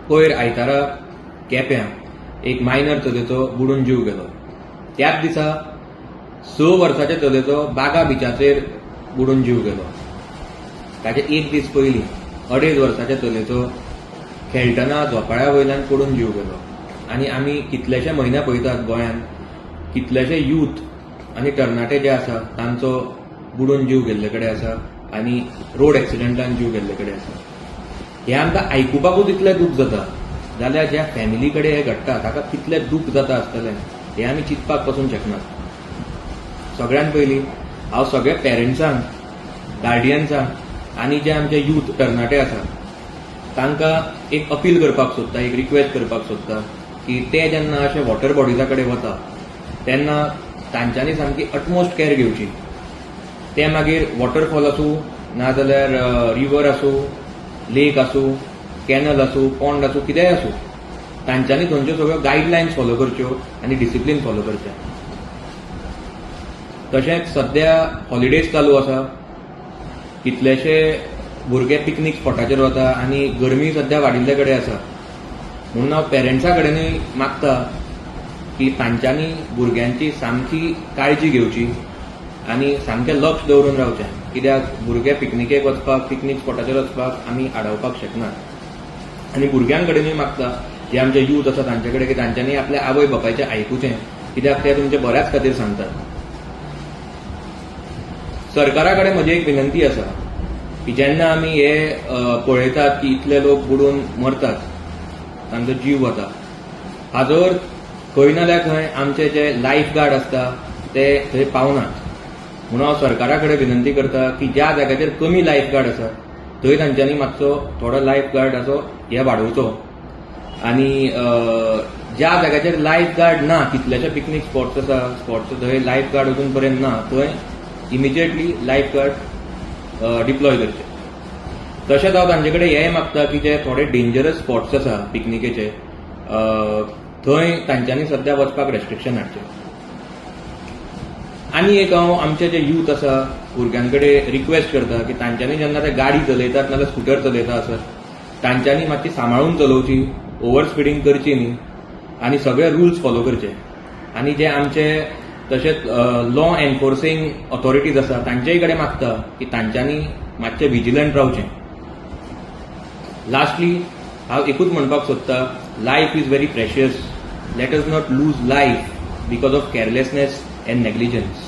पयर आयतारा केप्यां एक मायनर चलयेचो बुडून जीव गेलो. त्याच दिसा 6 वर्साच्या चलयेचो बागा बिचाचेर बुडून जीव गेलो. ताचे एक दीस पयलीं 2.5 वर्साच्या चलयेचो खेळटना झोपाळ्या वयल्यान पडून जीव गेलो. आनी आमी कितलेशे म्हयने पळयतात, गोंयांत कितलेशे यूथ आनी तरणाटे जे आसा तांचो बुडून जीव गेल्ले कडेन आसा आनी रोड एक्सिडंटान जीव गेल्ले कडेन आसा. हें आमकां आयकुपाकूच इतलें दूख जाता, जाल्यार ज्या फॅमिली कडेन हें घडटा ताका कितलें दूख जाता आसतलें हें आमी चिंतपाक पसून शकनात. सगळ्यान पयलीं हांव सगळ्या पेरंट्सांक, गार्डियन्सांक आनी जे आमचे यूथ तरणाटे आसा तांकां एक अपील करपाक सोदता, एक रिक्वेस्ट करपाक सोदता की ते जेन्ना अशे वॉटर बॉडिजा कडेन वता तेन्ना तांच्यांनी सामकी अटमोस्ट कॅर घेवची. ते मागीर वॉटरफॉल आसूं, नाजाल्यार रिवर आसूं, लेक आसूं, कॅनल आसूं, पॉन्ड आसूं, कितेंय आसूं, तांच्यांनी थंयच्यो सगळ्यो गायडलायन्स फॉलो करच्यो आनी डिसिप्लीन फॉलो करचें. तशेंच सद्या हॉलिडेज चालू आसा. कितलेशे भुरगे पिकनीक स्पॉटाचेर वता आनी गरमी सद्या वाडिल्ले कडेन आसा, म्हणून हांव पेरंट्सा कडेनूय मागता की तांच्यांनी भुरग्यांची सामकी काळजी घेवची आनी सामकें लक्ष दवरून रावचें, कित्याक भुरगे पिकनिकेक वचपाक, पिकनीक स्पॉटाचेर वचपाक आमी आडावपाक शकनात. आनी भुरग्यां कडेनूय मागता, जे आमचे यूथ आसा तांचे कडेन, की तांच्यांनी आपल्या आवय बापायचें आयकुचें, कित्याक ते तुमचे बऱ्याच खातीर सांगतात. सरकारा कडेन म्हजी एक विनंती आसा की जेन्ना आमी हे पळयतात की इतले लोक बुडून मरतात, तांचो जीव वता, हाजो अर्थ खंय ना जाल्यार खंय आमचे जे लायफ गार्ड आसता ते थंय पावनात. म्हणून हांव सरकारा कडेन विनंती करता की ज्या जाग्याचेर कमी लायफ गार्ड आसा थंय तांच्यांनी मातसो थोडो लायफ गार्डाचो हे वाडोवचो आनी ज्या जाग्याचेर लायफ गार्ड ना, कितलेशे पिकनीक स्पॉट्स आसा, स्पॉट्स थंय लायफ गार्ड अजून पर्यंत ना, थंय इमिजिएटली लायफ गार्ड डिप्लॉय करचे. तशेंच हांव तांचे कडेन हेंय मागता की जे थोडे डेंजरस स्पॉट्स आसा पिकनिकेचे, थंय तांच्यांनी सद्या वचपाक रेस्ट्रिक्शन हाडचें. आनी एक हांव आमचे जे यूथ आसा भुरग्यां कडेन रिक्वेस्ट करता की तांच्यांनी जेन्ना ते गाडी चलयतात नाजाल्यार स्कुटर चलयता आसत, तांच्यांनी मातशी सांबाळून चलोवची, ओवर स्पिडींग करची न्ही आनी सगळे रुल्स फॉलो करचे. आनी जे आमचे तशेंच लॉ एनफोर्सिंग ऑथॉरिटीज आसा तांचेय कडेन मागता की तांच्यांनी मातशें विजिलंट रावचें. लास्टली हांव एकूच म्हणपाक सोदता, life is very precious. Let us not lose life because of carelessness and negligence.